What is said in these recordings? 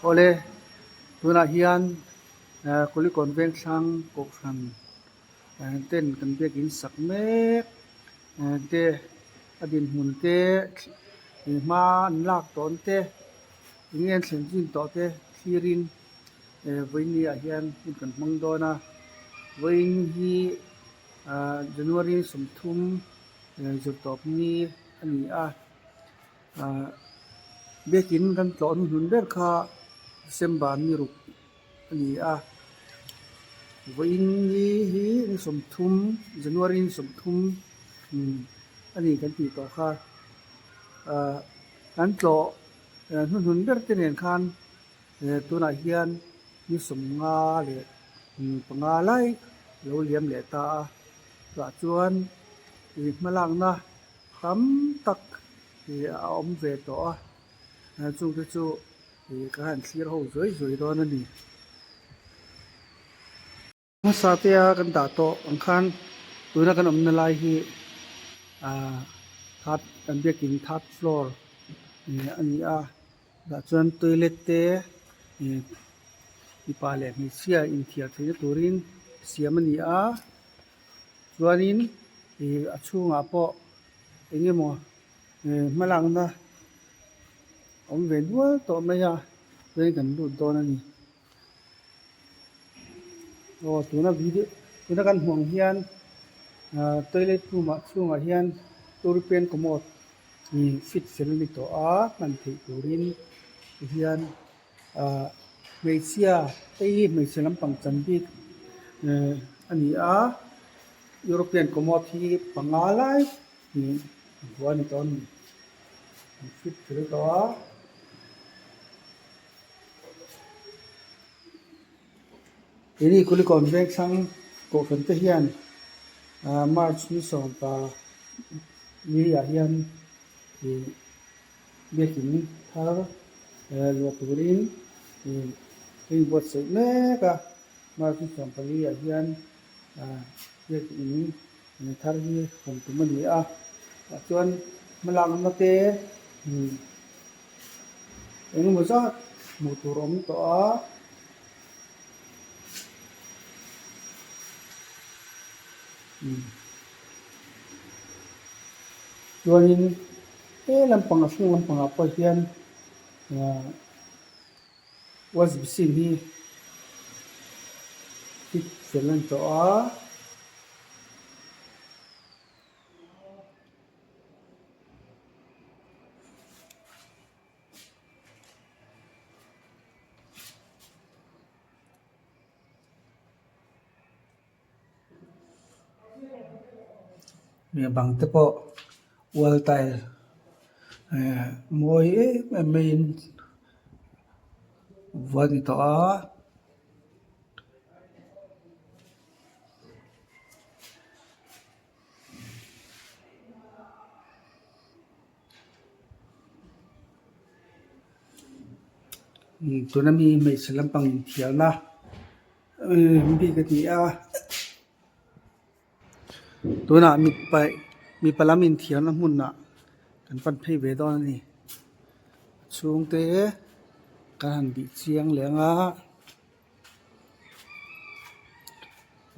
Awle, tunah hian Kulikawn Vengthlang Kohhran ten kan biakin sak mek te a dinhmun te hma an lak tawn te eng nge an thlen chin tawh te thlirin vawiin ah hian hun kan hmang dawn a, vawiin hi January 30 zirtawp ni a ni a. Ahh biakin kan tlawh hnuhnun ber kha December ni ruk a ni a, vawiin ni hi ni 30 January ni 30 umm a ni kan tih tawh kha ahh kan tlawh hnuhnun ber te nen khan tunah hian ni 50 leh panga lai lo liam leh ta a tah chuan ih hmalakna. Tam tak ih a awm ve tawh a, chungte chu ih ka han thlir ho zuai zuai dawn a ni. Hmasa te a kan dah tawh ang khan tuna kan awmna lai hi ah third kan biakin third floor ih a ni a, tah chuan toilet te ih mipa leh hmeichhia inthiar theihna turin siam a ni a. Chuanin ih a chhungah pawh eng emaw eh hmalakna awm ve nual tawh mai a chuanin kan lut dawn a ni. Aw tuna video tuna kan hmuh ang hian ah toilet room ah chhungah hian European commode ih fit fel a ni tawh a hman theih turin tihian. Ahh hmeichhia hei hi hmeichhe lampang chan bik ehh a ni a European commode hi panga lai ih vuah a ni tawh a ni an fit fel tawh a. Keini Kulikawn Vengthlang Kohhran te hian ahh March ni sawmpa ni ah hian ih. Biakin thar luah turin ih a inbuatsaih mek a, March ni 14 ah hian biakin thar hi hawn tum a ni a, tah chuan hmalakna te eng emaw zat hmuh tur a awm tawh a. Chuanin he lampang a hring lampangah pawh hian ahh wash basin hi fit fel a ni tawh a. Bang te pawh wall tile eh mawi em em maiin vuah a ni tawh a. Tuna mi hmeichhe lampang inthiarna bik a ni a tunah mipa mipa lam inthiarna hmunah kan pan phei ve dawn a ni a chhungte kan han bih chiang leh ang a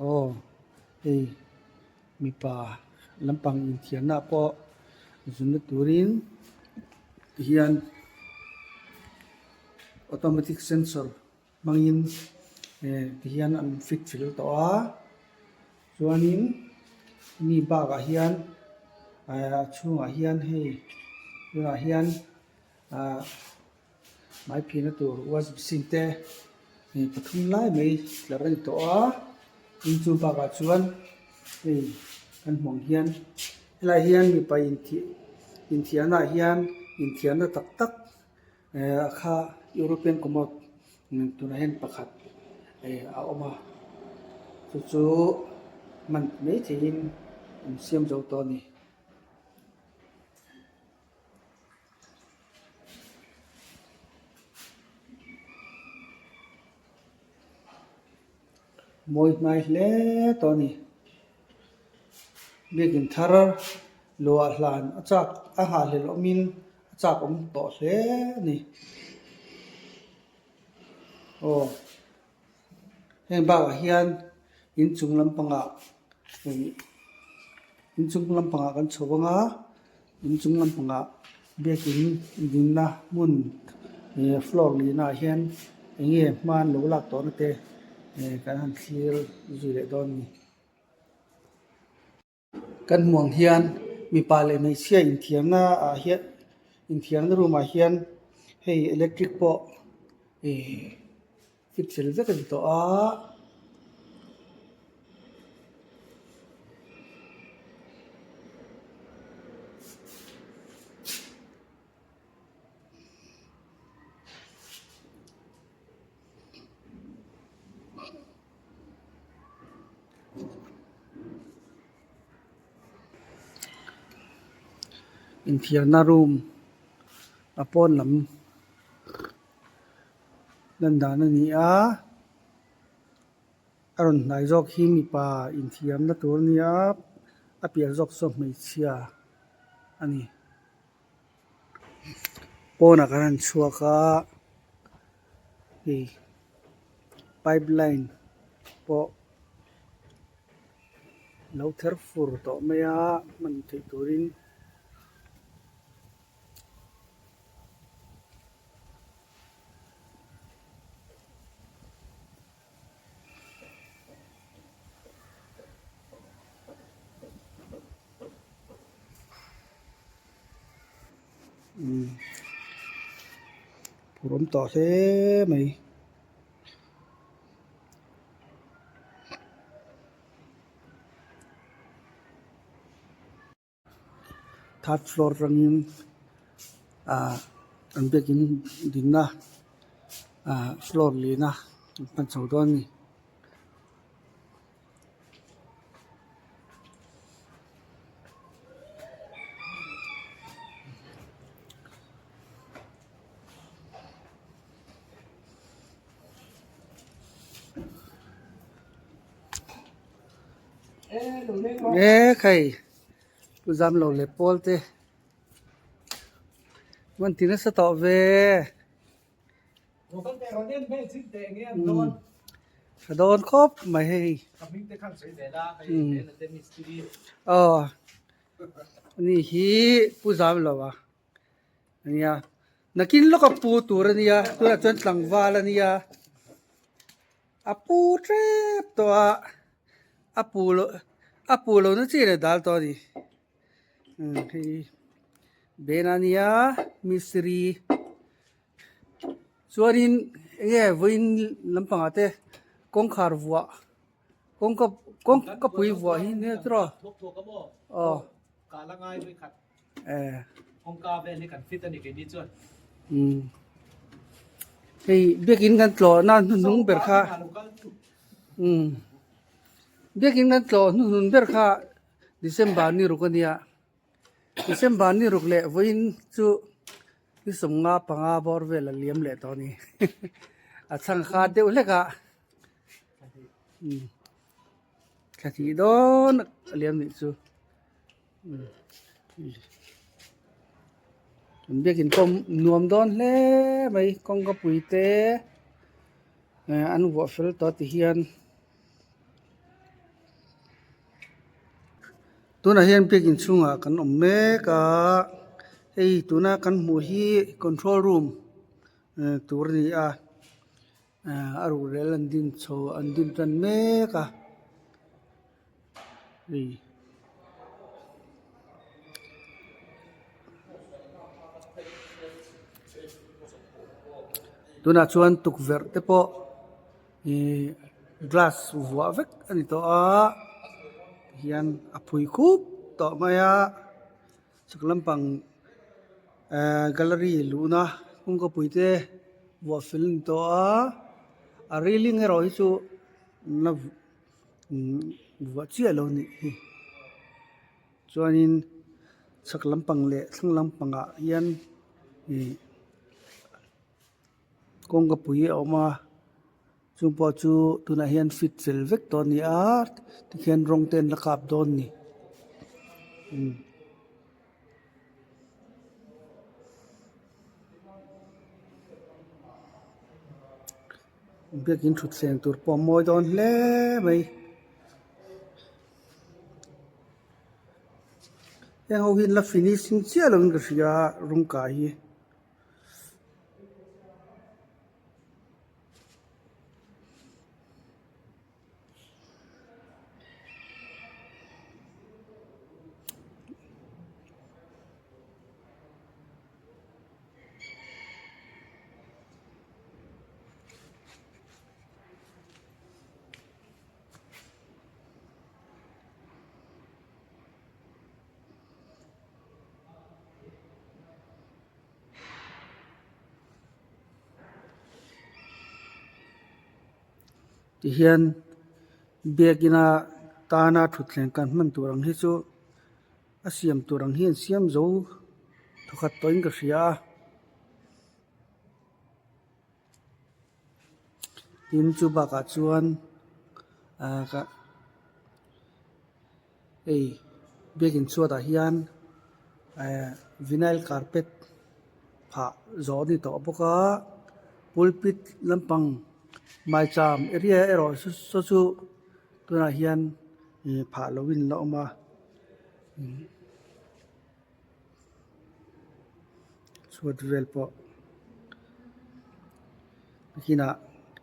aw hei. Mipa lampang inthiarna pawh zunna turin tihian automatic sensor hmangin eh tihian an fit fel tawh a chuanin mi bakah hian eh a chhungah hian hei tunah hian ah. Hmai phihna tur wash basin te ih pathum lai mai tlar a ni tawh a tin chu bakah chuan hei kan hmuh ang hian helaiah hian mipa intih inthiahna ah hian inthiahna tak tak eh a kha European commode tunah hian pakhat eh a awm a chu chu hman mai theihin an siam zo tawh a ni. Mawi hnai hle tawh a ni. Biakin thar luah hlan a chak a nghahhlelh awmin a chak awm tawh hle a ni. Aw heng bakah hian inchung lampangah ih inchung lampangah kan chho ang a inchung lampangah biakin dinna hmun ih floor lihnaah hian eng nge hma an lo lak tawhna te eh kan han thlir zui leh dawn a ni. Kan hmuh ang hian mipa leh hmeichhia inthiamna ah hian inthiamna room ah hian hei electric pawh ihh fit fel vek a ni tawh a. Inthiarna room a pawn lam lan dan a ni a a rawn hnai zawk hi mipa inthiamna tur a ni a a piah zawk saw hmeichhia a ni. Pawnah kan han chhuak a hei pipe line pawh lo ther fur tawh mai a hman theih turin. Phur awm tawh hle mai. Third floor atangin ah an biakin dinna ah floor lihna an pan chho dawn a ni. E khai pu zam lo leh pawl te man ti nasa tawh ve. Tha dawn khawp mai hei aw ani hi pu zam lo a ania nakin lawk a pu tur ania tunah chuan tlangval ania a pu tep tawh a a pu loh a pu lohna chian a dal tawh a ni. Hei ben a nia mistiri chuanin enge vawiin lampangah te kawngkhar vuah kawngka kawngka pui vuah hi nia tiraw aw eh umm hei biakin kan tlawhna hnuhnung ber kha umm biakin kan tlawh hnuhnung ber kha. December ni ruk a nia December ni ruk leh vawiin chu ni sawmnga panga bawr vel a liam leh tawh a ni a chhang kha deuh hlek a umm thla hnih dawn a liam nih chu umm an biakin pawh nuam dawn hle mai kawngka pui te eh an vuah fel tawh ti hian. Tunah hian biakin chhungah kan awm mek a hei tuna kan hmuh hi control room eh tur a ni a eh a ruhrel an din chho an din tan mek a hei. Tunah chuan tukverh te pawh. Ihh glass vuah vek a ni tawh a hian a phui khup tawh mai a chhak lampang ehh gallery luhna kawngka pui te vuah fel a ni tawh a a railing erawh hi chu la vuah chiah lo a nih hi chuanin chhak lampang leh thlang lampangah hian ihh. Kawngka pui a awm a chung pawh chu tunah hian fit fel vek tawh a ni a tikhian rawng te an la kap dawn a ni umm. Biakin thutthleng tur pawh a mawi dawn hle mai. Heng ho hi an la finishing chiah lovin ka hria a rawng kai hi. Tihian biakina tana thutthleng kan hman tur ang hi chu a siam tur ang hi an siam zo thawkhat tawhin ka hria a. Tin chu bakah chuan ah ka hei biakin chhuatah hian eh vinyl carpet phah zawh a ni tawh bawk a pulpit lampang maicham area erawh saw chu tunah hian ih phah lohin a la awm a. Chhuat vel pawh kinah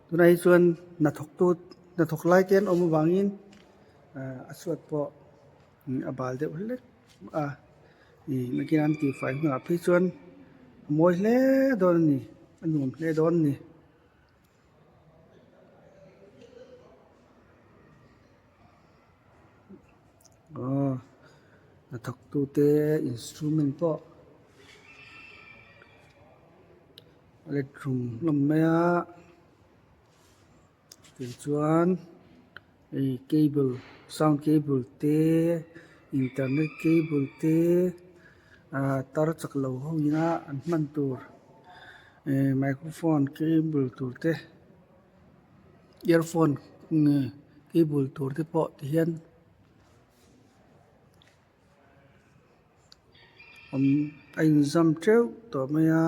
tunah hi chuan hnathawk tu hnathawk lai te an awm avangin ahh a chhuat pawh a bal deuh hlek a ih nakinah an tihfai hunah phei chuan a mawi hle dawn a ni a nuam hle dawn a ni. Aw hnathawk tute instrument pawh a let rum hlawm mai a tichuan hei cable sound cable te internet cable te ah tar chak lo ho ina an hman tur eh microphone cable tur te. Earphone cable tur te pawh ti hian awm a inzam teuh tawh mai a.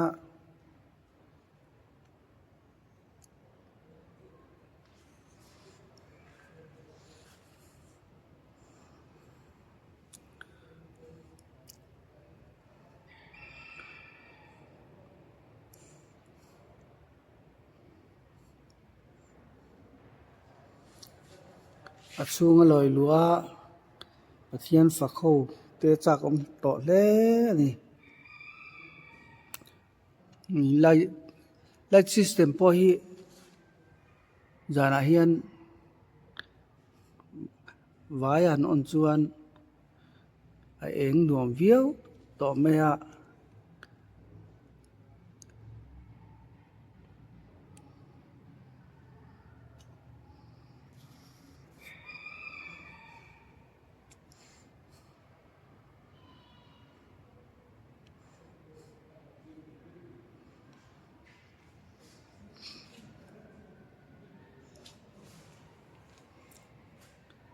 A chhunga lawi luh a Pathian fak ho te chak awm tawh hle a ni light light system pawh hi zanah hian vai an on chuan a eng nuam viau tawh mai a.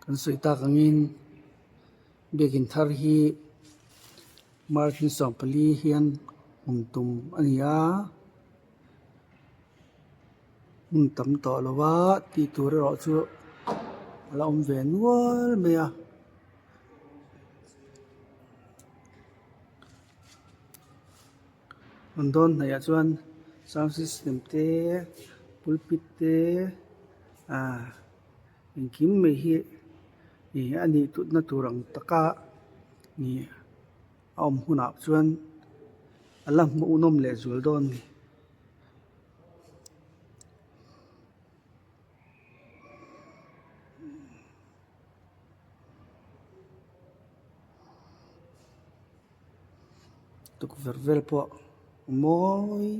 Kan sawi tak angin biakin thar hi March ni 14 hian hmun tum a ni a, hmun tam tawh lo a tih tur erawh chu a la awm ve nual mai a. An dawn hnaihah chuan sound system te pulpit te ah engkim mai hi ih a nih tutna tur ang taka ih a awm hunah chuan a la hmuhnawm leh zual dawn a ni. Tukverh vel pawh a mawi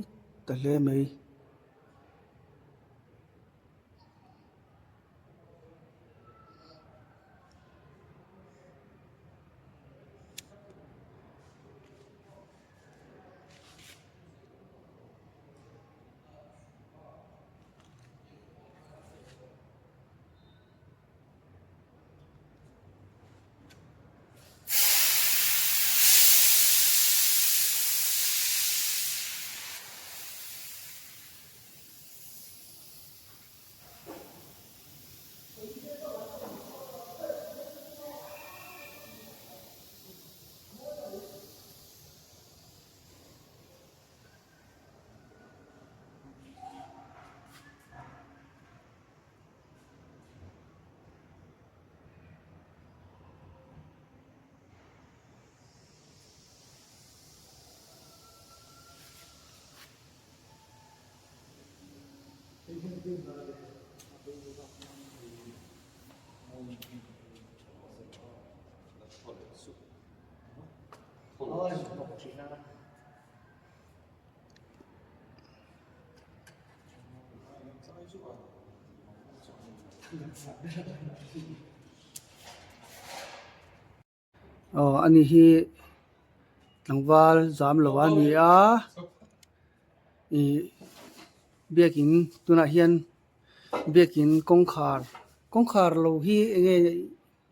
ta hle mai. Aw ani hi tlangval zam lo a ni a ih biakin tunah hian biakin kawngkhar kawngkhar lo hi eng nge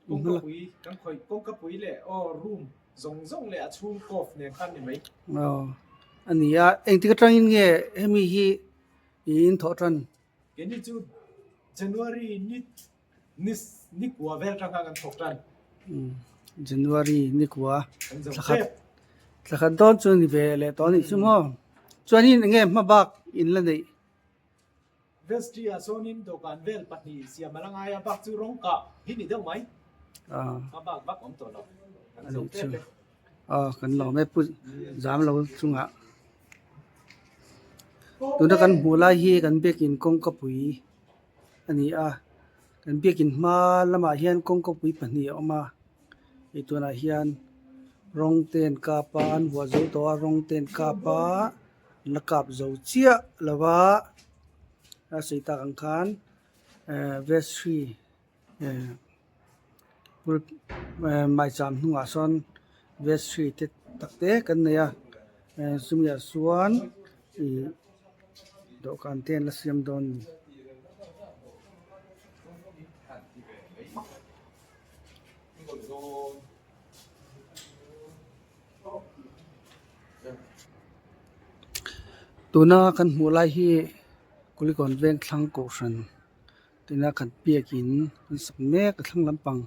Kawngkapui kan khawih kawngkapui leh aw room zawng zawng leh a chhung cough nen khan ni mai. Aw a ni a engtik atangin nge hemi hi in thawh tan? Keini chu January ni ni ni kua vel atang khan kan thawk tan. January ni kua thlakhat thlakhat dawn chu ni ve leh tawh a nih chu maw? Chuanin eng nge hmabak in la neih? Vestry ah sawnin dawhkan vel pahnih siam a la ngai a, bak chu rawng kah hi ni deuh mai. A bak vak awm tawh lo. Kan zo tep e. Aw kan lawm e pu zam lo chungah. Tuna kan hmuh lai hi kan biakin kawngkapui a ni a, kan biakin hma lamah hian kawngkapui pahnih a awm a, hei tunah hian rawng te an kap a, an vuah zo tawh a rawng te an kap a. An la kap zo chiah lo va a sawi tak ang khan ehh vestry ehh maicham hnungah sawn vestry te tak te kan nei a ehh chumi ah chuan ih dawhkan te an la siam dawn a ni. Tuna kan hmuh lai hi Kulikawn Vengthlang Kohhran tina khat biakin an sak mek a thlang lampang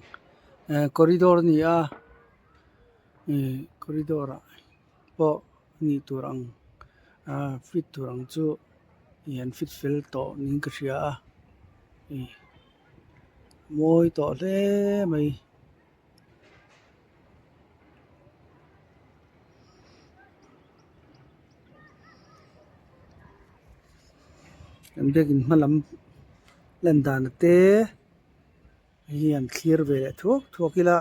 ehh corridor a ni a ih corridor ah pawh a nih tur ang ahh fit tur ang chu ih an fit fel tawh niin ka hria a ih mawi tawh hle mai. Kan biakin hma lam lan dan te hei hi an thlir ve leh thuak thuak ila.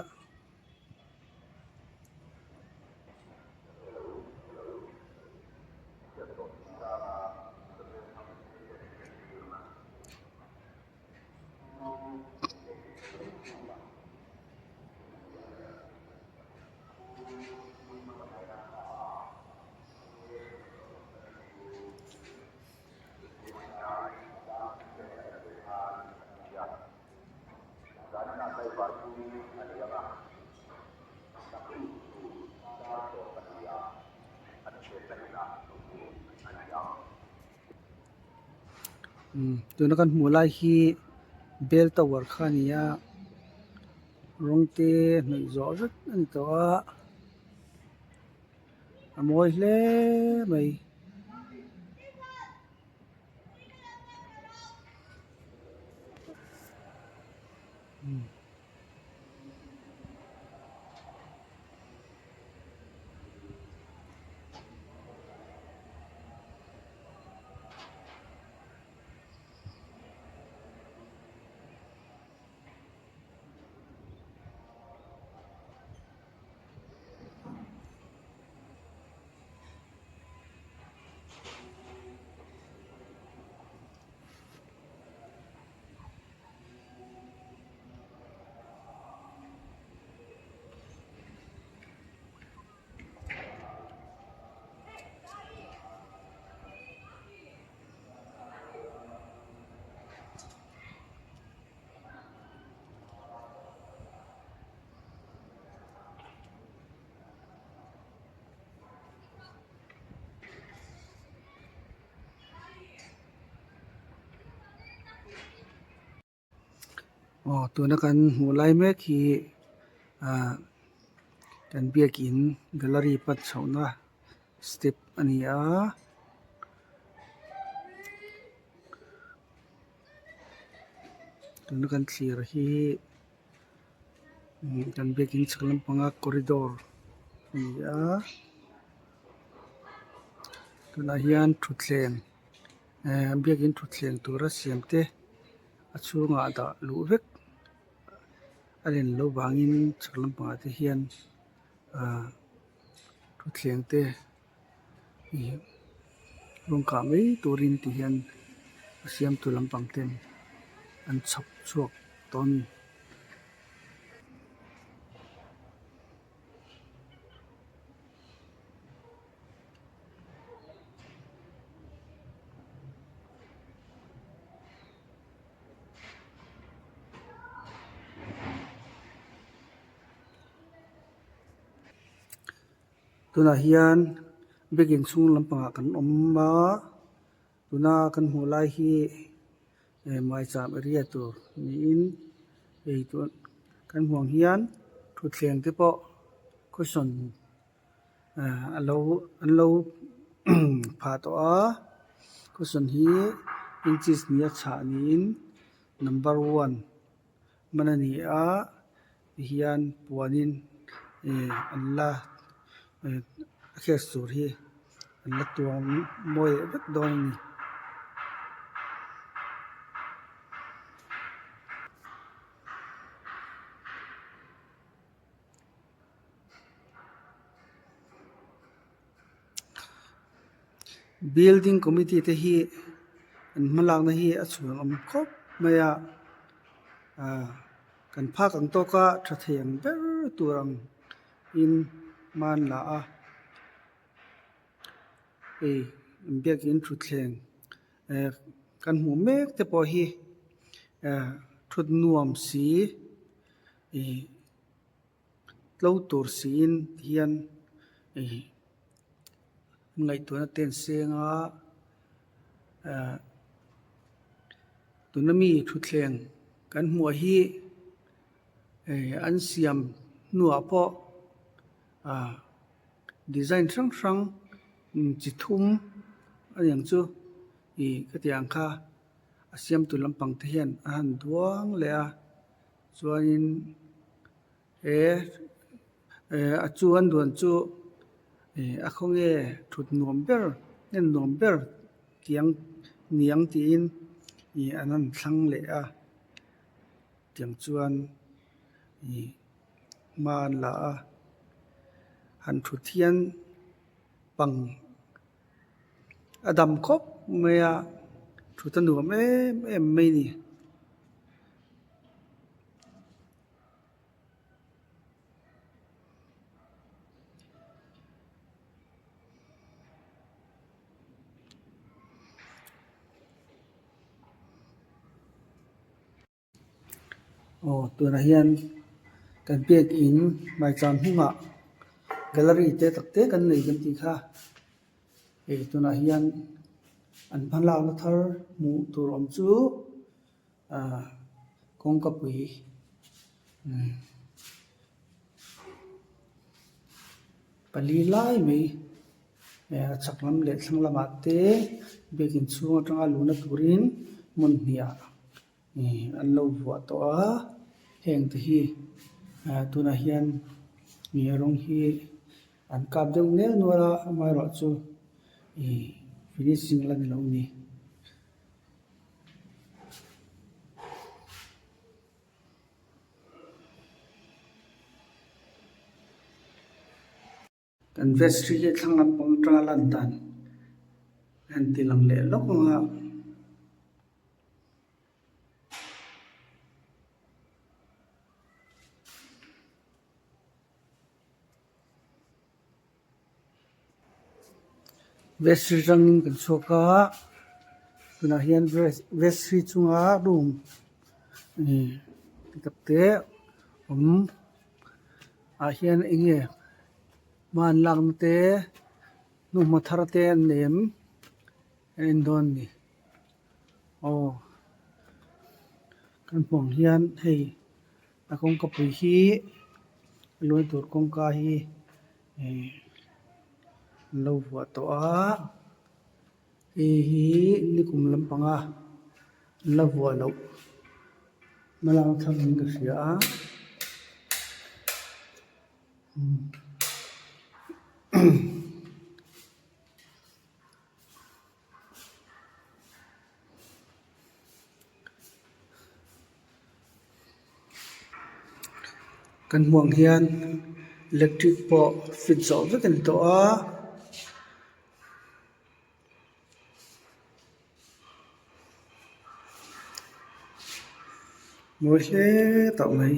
Tuna kan hmuh lai hi bell tower kha a ni a rawng te hnawih zawh vek a ni tawh a a mawi hle mai. Aw tuna kan hmuh lai mek hi ah kan biakin gallery pan chhohna step a ni a. Tuna kan thlir hi kan biakin chhak lampanga corridor a ni a tunah hian thutthleng. Eh biakin thutthleng tura siam te a chhungah dah luh vek a len loh vangin chhak lampangah te hian ah thutthleng te ih rawng kah mai turin ti hian a siamtu lampang ten an chhawp chhuak tawh a ni. Tunah hian biakin chhung lampangah kan awm a tuna kan hmuh lai hi eh maicham area tur niin hei tun kan hmuh ang hian thutthleng te pawh cushion ah a lo an lo phah tawh a cushion hi inches hnih a chhah niin number one hman a ni a tihian puanin ih an la ih a case tur hi an la tuam mawi leh vek dawn a ni. Building committee te hi an hmalakna hi a chhuan awm khawp mai a ah kan phak ang tawk a tha thei ang ber tur ang in hma an la a hei biakin thutthleng eh kan hmuh mek te pawh hi eh thut nuam si ih tlo tur siin hian ih ngaihtuahna te an seng a ah tuna mi thutthleng kan hmuh hi eh an siam hnuah pawh ah design hrang hrang chi thum a ni ang chu ih khatiang ang kha a siamtu lampang te hian a han duang leh a chuanin he eh a chu an duan chu ih a khawnge thut nuam ber en nuam ber tiang niang tiin ih an han thlang leh a tiang chuan ih hma an la a han thut hian pang a dam khawp mai a thut a nuam em em mai a ni. Aw tunah hian kan biakin maicham hnungah gallery te tak te kan nei kan tih kha hei tunah hian an hmalakna thar hmuh tur awm chu ah kawngkapui umm pali lai mai eh a chhak lam leh thlang lamah te biakin chhung atanga luhna turin hmun hniah ih an lo vuah tawh a heng te hi ah tunah hian ih rawng hi an kap deuh nel nual a amaherawhchu ih finishing la ni lo a ni. Kan vestry hi thlang lampang atanga lan dan a han ti lang leh lawk ang a. Vestry atangin kan chhuak a tunah hian vestry chunga room ih takte awm ah hian eng nge hma an lakna te hnuhma thar te an nei em a en dawn a ni aw kan hmuh ang hian hei a kawngkapui hi a lawi tur kawngka hi ih an lo vuah tawh a hei hi nikum lampanga an la vuah loh hmalak thar in ka hria a. Kan hmuh ang hian electric pawh fit zawh vek a ni tawh a. Mawi hle tawh mai.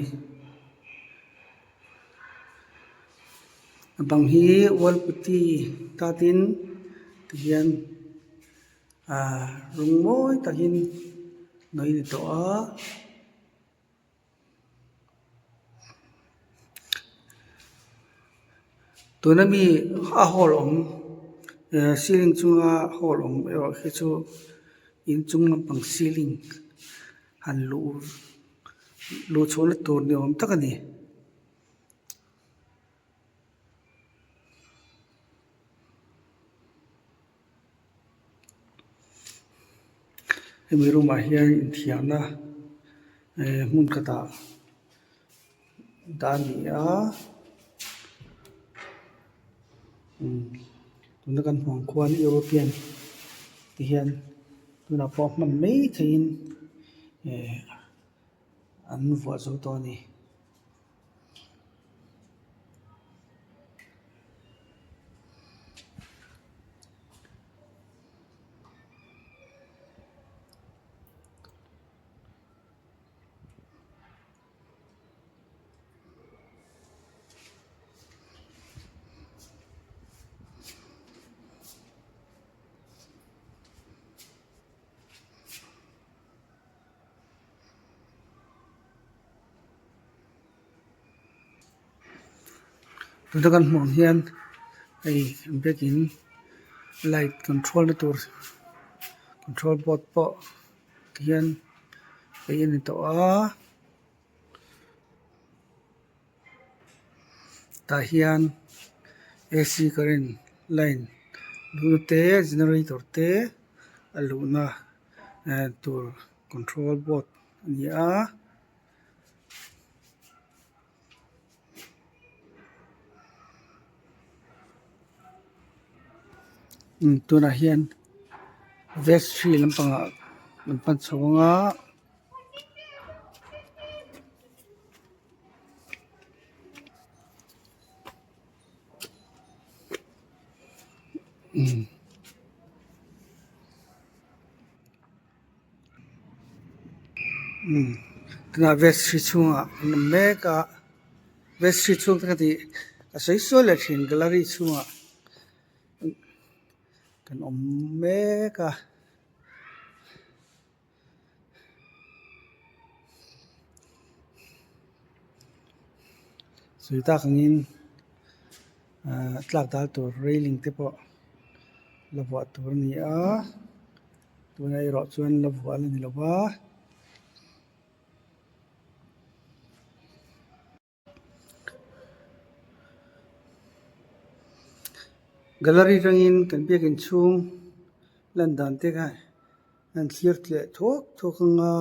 A bang hi wall putty tatin tihian ahh rawng mawi takin hnawih a ni tawh a. Tuna mi a hall awm eh ceiling chunga hall awm erawh hi chu inchung lampang ceiling han luh luh chhuahna tur ni awm tak a ni. Hemi room ah hian inthiarna eh hmun khatah dah a ni a umm tuna kan hmuh ang khuan european te hian tunah pawh hman mai theihin eh an vuah zo tawh a ni. Tuna kan hmuh ang hian hei biakin light control na tur control board pawh tihian peih a ni tawh a tah hian A_C current line luhna te generator te a luhna tur control board a ni a. Tunah hian vestry lampangah an pan chho ang a. Tunah vestry chhungah an awm mek a vestry chhung te ka tih a sawi sual leh thin gallery chhungah kan awm mek a. Sawi tak angin ahh tlak dal tur railing te pawh la vuah tur a ni a tunah erawh chuan la vuah la ni lo va. Gallery atangin kan biakin chhung lan dan te kha an thlir tleh thuak thuak ang a.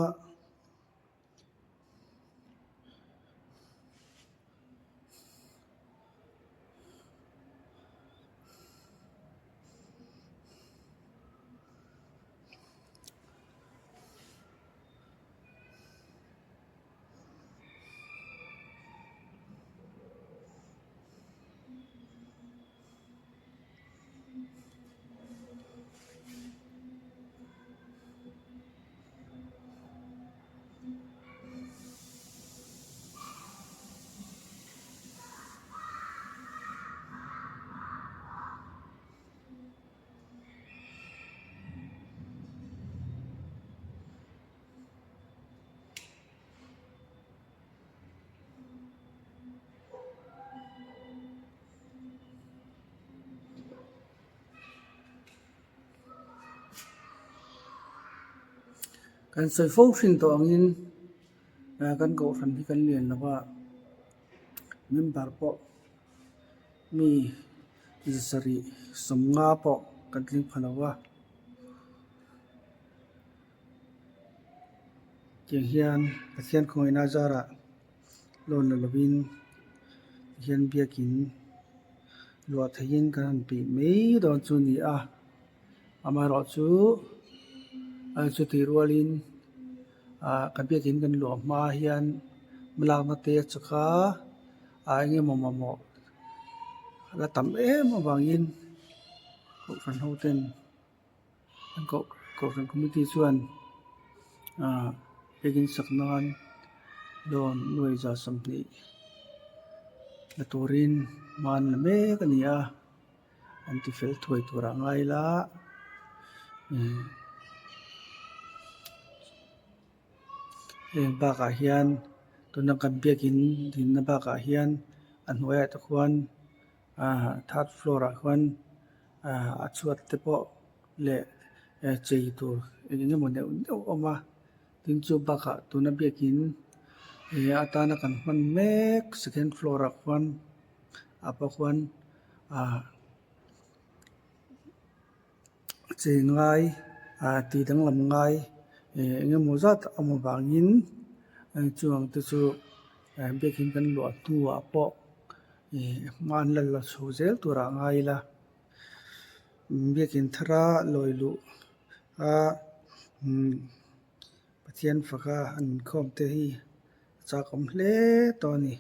Kan sawi fo hrin tawh angin kan kohhran hi kan lian lo va member pawh mi zasarih sawmnga pawh kan tling pha lo va. Tiang hian Pathian khawngaihna zarah loan la lovin tihian biakin luah theihin kan han peih mai dawn chu a ni a amaherawhchu chutih rualin ah kan biakin kan luah hma hian hmalakna te a chak a. a eng emaw mamawh la tam em avangin kohhran ho ten an koh kohhran committee chuan ah biakin sak nan loan nuai 20 la turin hma an la mek a ni a an ti fel thuai tur ah ngai ila ihh heng bakah hian tuna kan biakin dinna bakah hian a hnuaiah te khuan ah third floor ah khuan ah a chhuat te pawh leh chei tur eng eng emaw neuh neuh a awm a tin chu bakah tuna biakin ih atana kan hman mek second floor ah khuan ah pawh khuan ah chei ngai ah tih danglam ngai ih eng emaw zat a awm avangin chung te chu biakin kan luah hnuah pawh ih hma an la la chho zel turah a ngai ila biakin thara lawi luh a umm Pathian faka an inkhawm te hi a chak awm hle tawh a ni.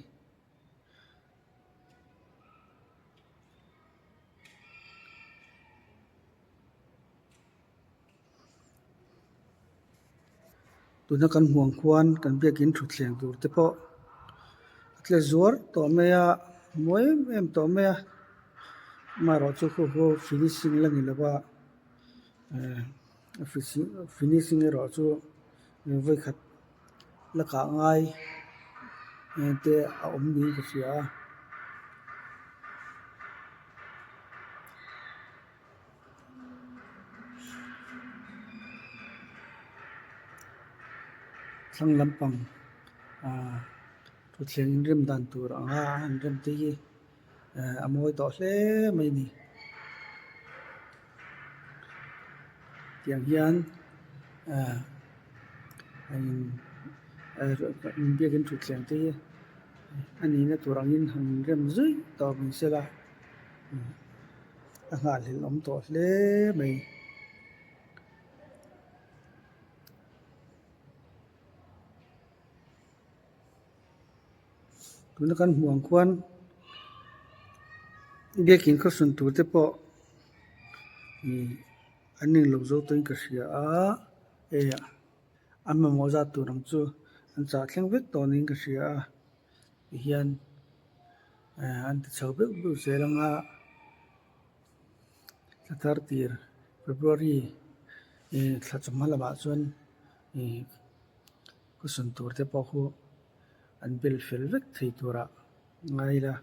Tuna kan hmuh ang khuan kan biakin thutthleng tur te pawh a tle zuar tawh mai a mawi em em tawh mai a amaherawhchu khu khu finishing la ni lova eh finishing erawh chu vawikhat la kah ngai te a awm niin ka hria a. Thlang lampang ah thutthleng inrem dan tur anga an rem te hi eh a mawi tawh hle mai a ni. Tiang hian eh biakin thutthleng te hi a nihna tur angin han rem zui tawh mai sela. A nghahhlelh awm tawh hle mai. Tuna kan hmuh ang khuan biakin khawsun tur te pawh ih an englo zo tawhin ka hria a hei an mamawh zat tur ang chu an chah thleng vek tawh niin ka hria a tihian. Eh an ti chho beuh beuh zel ang a thla thar tir February ih thla chawhma lamah chuan ih khawsawn tur te pawh khu an bel fel vek thei turah ngai ila.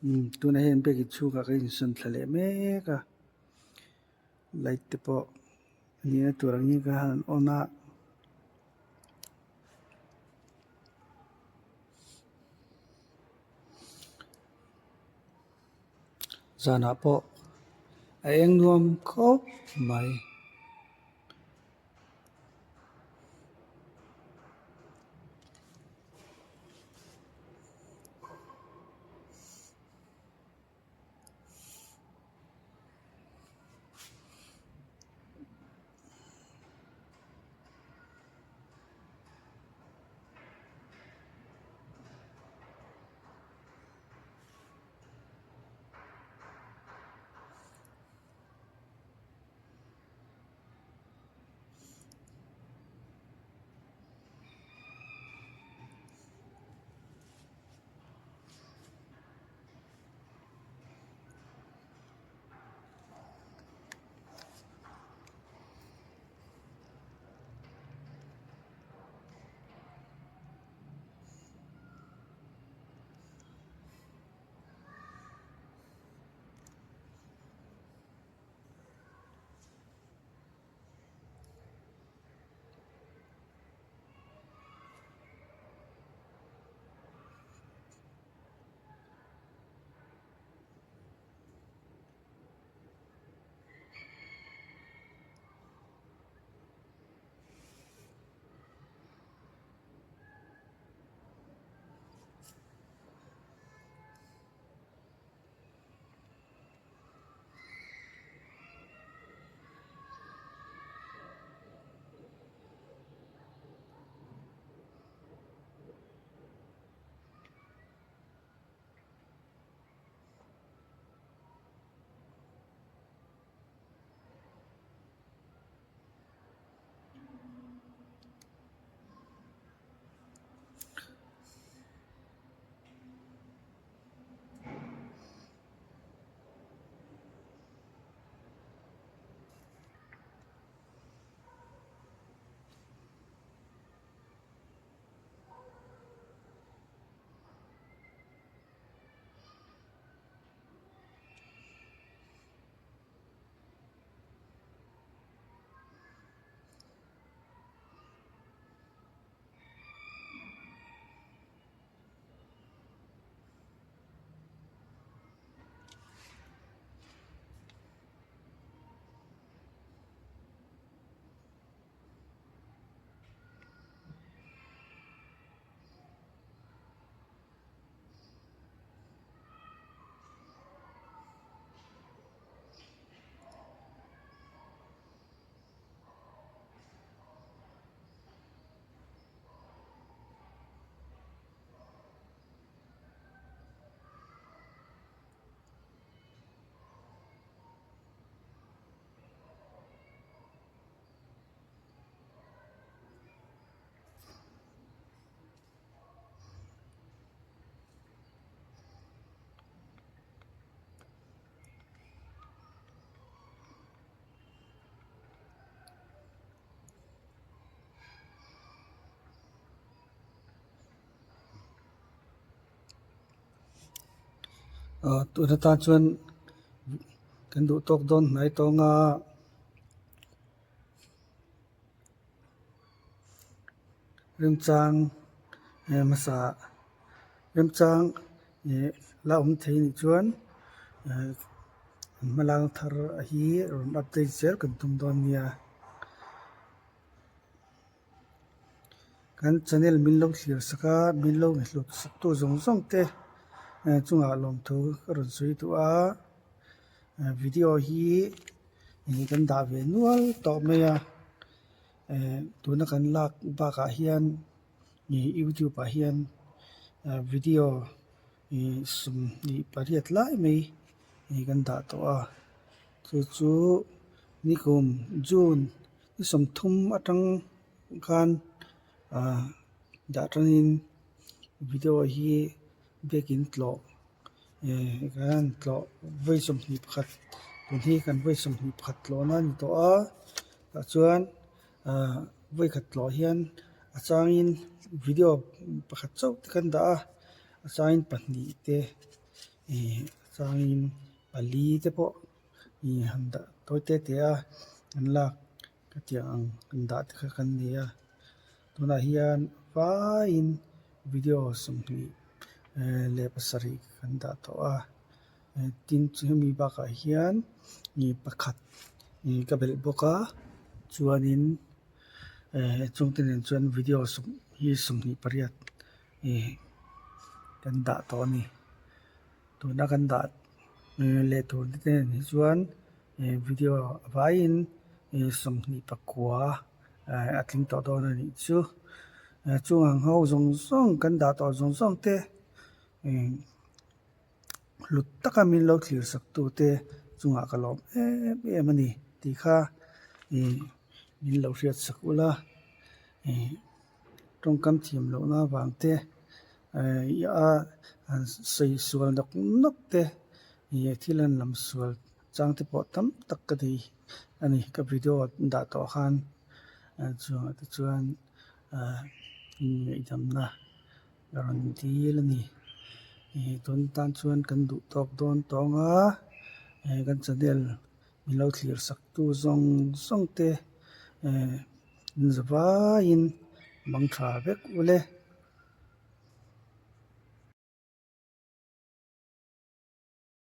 Umm tunah hian biakin chhungah ka insawn thla leh mek a light te pawh. A nihna tur ang hi ka han on a. Zanah pawh a eng nuam khawp mai. Ahh tun atan chuan kan duh tawk dawn hnai tawng a. Remchang hmasa remchang ih la awm thei anih chuan hmalak thar hi rawn update zel kan tum dawn nia. Kan channel min lo thlir sak a min lo hlut sak tu zawng zawng te chungah lawmthu ka rawn sawi duh a video hi kan dah ve nual tawh mai a tuna kan lak bakah hian ih youtube ah hian video ih 28 lai mai kan dah tawh a chu chu nikum june ni 30 atang khan ah dah tangin video hi biakin tlawh eh kan tlawh vawi 21 tun hi kan vawi 21 tlawh na a ni tawh a tah chuan ah vawi khat tlawh hian a changin video pakhat chauh te kan dah a a changin pahnih te ih a changin pali te pawh ih han dah tawi te te a an lak. Khatiang ang kan dah te kha kan ni a tunah hian vaiin video 20 leh 7 kan dah tawh a tin hemi bakah hian pakhat ka belh bawk a chuanin chungte nen chuan video hi 28 kan dah tawh a ni tuna kan dah leh tur te nen hi chuan video vaiin 29 a tling tawh dawn a nih chu chung ang ho zawng zawng kan dah tawh zawng zawng te hlut taka min lo thlir sak tu te chungah ka lawm em em a ni tih kha min lo hriat sak ula tawngkam thiam lohna avang te a sawi sual nawk nawk te ih thil an lam sual chang te pawh tam tak ka nei a ni ka video dah tawh khan chungah te chuan ngaihdamna a rawn dil a ni ih tun tan chuan kan duh tawk dawn tawng a kan channel min lo thlir sak tu zawng zawng te eh in zavaiin mang tha vek ule.